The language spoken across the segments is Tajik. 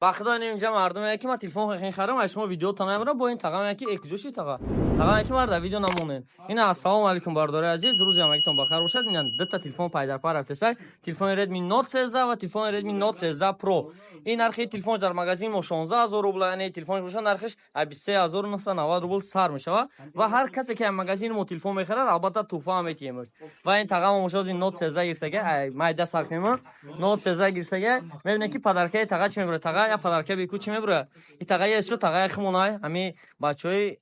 Ба худо, инҷа мардум ки ман телефон хехин харам, аз шумо видео та намебарам. Бо ин тағам яки куҷо ши, таға, тағам яки мар дар видео намонед. Ина, ассалому алайкум, бардори азиз, рӯзи ҳамагитон бахайр бошад. Ина, дута телефон пайдарпай рафтесай: телефони Redmi Note 13 ва телефони Redmi Note 13 Pro. Ин нархи телефон дар магазин мо 16 000 рубл, яъне телефон бошад, нархиш 23 990 рубл сар мешавад. Ва ҳар касе ки магазини мо телефон мехарад, албатта, туҳфа ҳам метиҳем. Ва ин тағамо бошад, ин Note 13 гирифтага, майда сар кунем. Note 13 гирифтага, мебинем, ки подаркаи таға чӣ мебурад. Таға, я подарка бику, чӣ мебурад и таға ес чо тағаи химонай, ҳами бачаҳои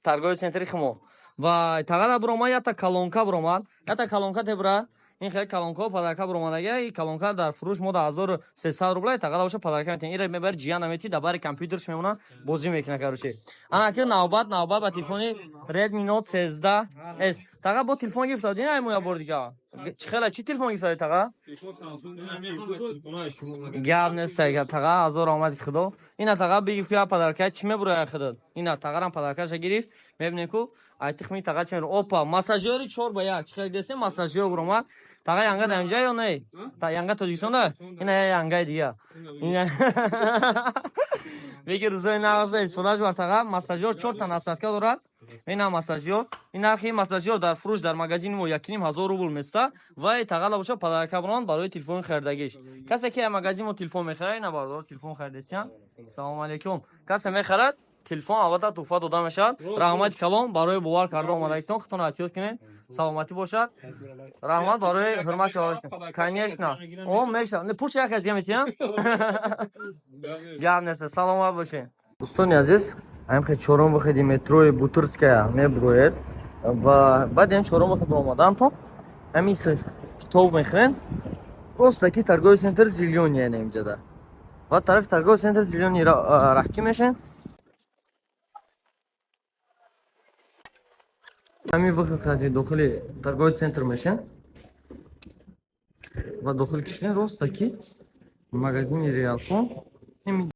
торговый центри химо. Ва тағара буромад, ята колонка буромад, ята колонка тебурад. Ин хеле колонкао подарка буромадага. И колонка дар фурӯш мо да 1300 рубла, тағара боша, подарка метиҳем. Ира мебари, ҷия намети, дар бари компютерш мемона, бозӣ мекуна. Короче, ана ки навбат ба телефони Redmi Note 13 S. Таға, бо телефон гирифта дин ай моя бор дига. Чӣ хела, чӣ телефон гирифтади, таға? Гап нест, таға, ҳазор омади худо. Ина, таға, бигир, ку я подарка чӣ мебурояд худат. Ина, тағарам подаркаша гирифт. Мебинем, ку ай тухми таға чӣ мебуро. Опа, массажёри 4 ба 1. Чӣ хел десем, массажёр буромад. Таға, янга дар инҷа ё не? Янга Тоҷикистонда? Ина, я янгаи дига. Ина беги, рӯзои нағза истифодаш бар, таға. Массажёр чорта насадка дорад. Ина массажёр. Ин нархи массажёр дар фурӯш дар магазини мо 1500 рубл места. Ва тағала боша, подарка бурон барои телефони харидагиш. Касе ки магазин мо телефон мехарад, ина бардор, телефон харидесиян. Салому алейкум. Касе мехарад телефон, албатта, туҳфа дода мешавад. Раҳмати калом барои бовар карда омадагитон. Худтон эҳтиёт кунед, саломатӣ бошад. Раҳмат барои ҳурмати. Конечно, о меша, пулша як аз дига метиҳам, гап нест. Саломат бошед, дӯстони азиз. Ҳамхе чорум выходи метрои Бутырская мебуроед ва баъд ҳам чорум выход омадантон, ҳамин китоб мехӯрен, просто ки торговый центр «Зелёный», яъне инҷада ва тарафи торговый центр «Зелёный» раҳкӣ мешавед. Ҳамин выход қади дохили торговый центр мешавед ва дохил кишиден, роста ки магазини Реалфон.